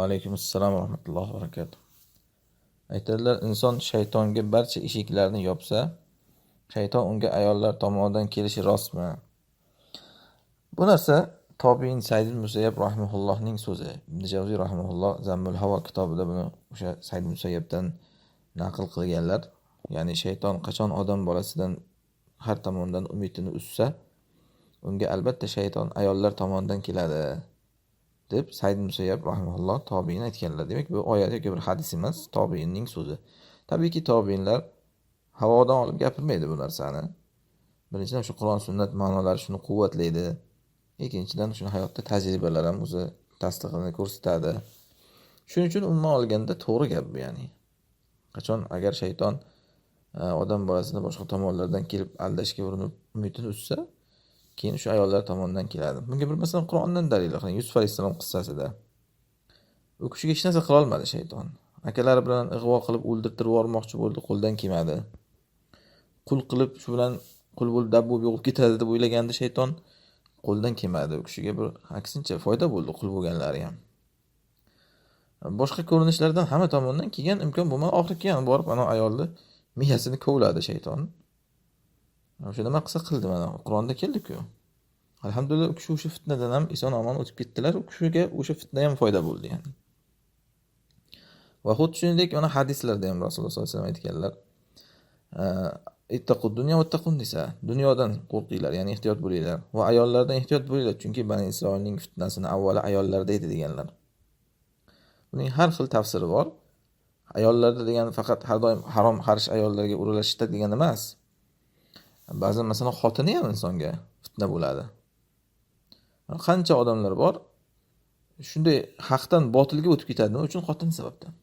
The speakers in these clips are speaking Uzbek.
Alaykum assalom va rahmatullohi va barakatuh. Aytadilar, inson shaytonga barcha eshiklarni yopsa, shayton unga ayollar tomonidan kelishi rostmi? Bu narsa tobiin Said ibn Musayyab rahimahullohning so'zi. Ibn Javziy rahimahulloh Zammul Havo kitobida buni o'sha Said ibn Musayyabdan naql qilganlar. Ya'ni shayton qachon odam bolasidan har tomondan umidini uzsa, unga albatta shayton ayollar tomonidan keladi deb Said Musayyab rahimahulloh tobiin aytganlar. Demak, bu oyat yoki bir hadis emas, tobiinning so'zi. Tabiiyki, tobiinlar havodan olib gapirmaydi bu narsani. Birinchidan, shu Qur'on sunnat ma'nolari shuni quvvatlaydi. Ikkinchidan, shuni hayotda tajribalar ham o'zi tasdig'ini ko'rsatadi. Shuning uchun umuman olganda to'g'ri gap bu, ya'ni. Qachon agar shayton odam bolasini boshqa tomonlardan kelib aldashga urinib umidini uzsa, keyin shu ayollar tomonidan keladi. Bunga bir masalan Qur'ondan dalil qiling. Yusuf alayhissalom qissasida. U kishiga hech narsa qila olmadi shayton. Akalari bilan ig'vo qilib o'ldirtirib yubormoqchi bo'ldi, qo'ldan kelmadi. Qul qilib shu bilan qul bo'lib dab bo'lib yo'qolib ketadi deb o'ylagandi shayton, qo'ldan kelmadi. U kishiga bir aksincha foyda bo'ldi qul bo'lganlari ham. Boshqa ko'rinishlardan hamma tomondan kelgan imkon bo'lmadi. Oxiri keyin borib ana ayolni miyasini kovladi shayton. O'sha nima qilsa qildi, mana Qur'onda keldi-ku. Alhamdulillah, u kishi o'sha fitnadan ham eson omon o'tib ketdilar. U kishiga o'sha fitna ham foyda bo'ldi, ya'ni. Va xuddi shuningdek, mana hadislarda ham Rasululloh sollallohu alayhi vasallam aytganlar. Ittaqud dunyo vattaqun nisa. Dunyodan qo'rqinglar, ya'ni ehtiyot bo'linglar va ayollardan ehtiyot bo'linglar, chunki Bani Isroilning fitnasini avvali ayollarda edi deganlar. Buning har xil tafsiri bor. Ayollarda degani faqat har doim harom xarish ayollarga o'ralashishda degani emas. Ba'zan masalan xotini ham insonga fitna bo'ladi. Qancha odamlar bor, shunday haqdan botilga o'tib ketadi. Nima uchun? Xotin sababdan.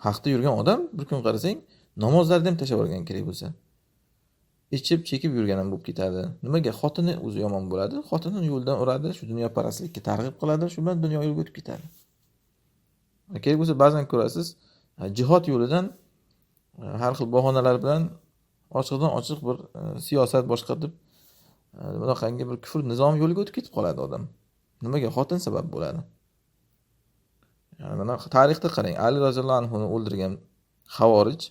Haqda yurgan odam bir kun qarasang, namozlarni ham tashlab yuborgan kerak bo'lsa. Ichib, chekib yurgan ham bo'lib ketadi. Nimaga? Xotini o'zi yomon bo'ladi, xotini yo'ldan uradi, shu dunyoparastlikka targ'ib qiladi, shu bilan dunyo yo'liga o'tib ketadi. Kerak bo'lsa ba'zan ko'rasiz, jihod yo'lidan har xil bahonalar bilan ochiqdan ochiq bir siyosat boshqa deb bunaqangi bir kufr nizom yo'liga o'tib ketib qoladi odam. Nimaga? Xotin sabab bo'ladi. Yani mana tarixda qarang, Ali roziyallohu anhuni o'ldirgan havorij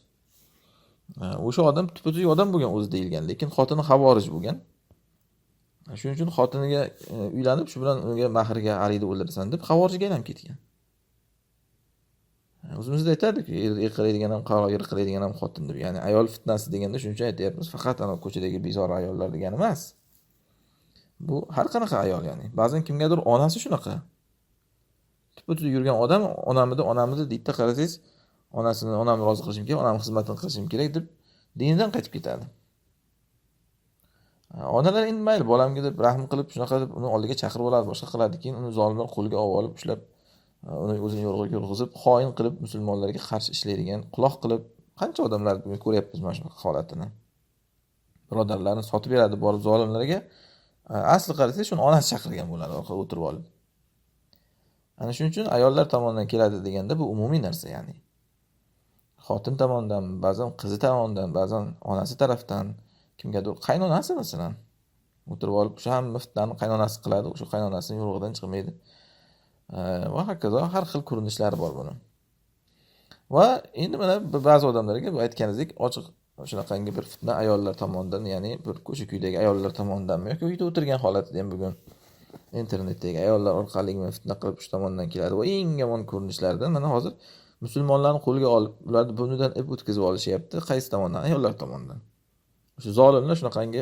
o'sha odam tupatuzuk odam bo'lgan o'zi deyilgan, lekin xotini havorij bo'lgan. Shuning uchun xotiniga uylanib, shu bilan unga mahrga Alini o'ldirasan deb havorijga aylanib ketgan. O'zimizda aytardik, er qiladigan ham qaro, er qiladigan ham xotin deb. Ya'ni ayol fitnasi deganda shuning uchun aytyapmiz, faqat ana ko'chadagi bezori ayollar degani emas. Bu har qanaqa ayol, ya'ni. Ba'zan kimgadir onasi shunaqa. Tupatuzuk yurgan odam onamidi, onamidi deydi, qarasangiz, onasini onamni rozi qilishim kerak, onamni xizmatini qilishim kerak deb dinidan qaytib ketadi. Onalar endi mayli bolamga deb rahm qilib shunaqa deb uni oldiga chaqirib oladi, boshqa qiladi, keyin uni zolimlar qo'lga olib olib ushlab uni o'zini yo'rg'iga yurg'izib, xoin qilib musulmonlarga qarshi ishlaydigan quloq qilib qancha odamlar bugun ko'ryapmiz mana shunaqa holatini. Birodarlarini sotib beradi borib zolimlarga. Asli qarasangiz shuni onasi chaqirgan bo'ladi orqada o'tirib olib. Ana shuning uchun ayollar tomonidan keladi deganda bu umumiy narsa, ya'ni. Xotin tomonidan, ba'zan qizi tomonidan, ba'zan onasi tarafdan, kimgadir qaynonasi masalan o'tirib olib o'sha hamma fitnani qaynonasi qiladi, o'sha qaynonasini yo'rg'idan chiqmaydi. Va hokazo har xil ko'rinishlari bor buni. Va endi mana ba'zi odamlarga bu aytganingizdek ochiq shunaqangi bir fitna ayollar tomonidan, ya'ni bir ko'cha kuydagi ayollar tomonidanmi yoki uyda o'tirgan holatida ham bugun internetdagi ayollar orqali fitna qilib shu tomondan keladi. Va eng yomon ko'rinishlardan mana hozir musulmonlarni qo'lga olib, ularni burnidan ip o'tkazib olishyapti. Qaysi tomondan? Ayollar tomonidan. O'sha zolimlar shunaqangi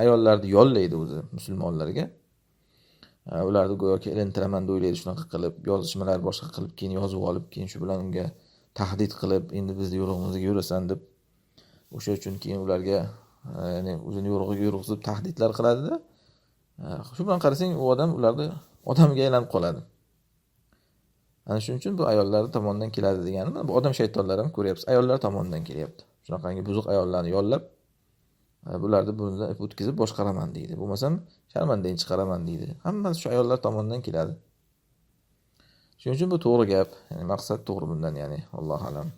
ayollarni yollaydi o'zi musulmonlarga. Ularni go'yoki ilintiraman deb o'ylaydi, shunaqa qilib yozishmalar boshqa qilib, keyin yozib olib, keyin shu bilan unga tahdid qilib, endi bizni yo'rig'imizga yurasan deb o'sha uchun keyin ularga, ya'ni o'zini yo'rig'iga yurg'izib tahdidlar qiladida. Shu bilan qarasang, u odam ularni odamiga aylanib qoladi. Ana shuning uchun bu ayollar tomonidan keladi degani, mana bu odam shaytonlar ham ko'ryapsiz, ayollar tomonidan kelyapti. Shunaqangi buzuq ayollarni yollab, bularni burnidan ip o'tkazib boshqaraman deydi. Bo'lmasam sharmandang chiqaraman deydi. Hammasi shu ayollar tomonidan keladi. Shuning uchun bu to'g'ri gap. Ya'ni maqsad to'g'ri bundan, ya'ni allohu alam.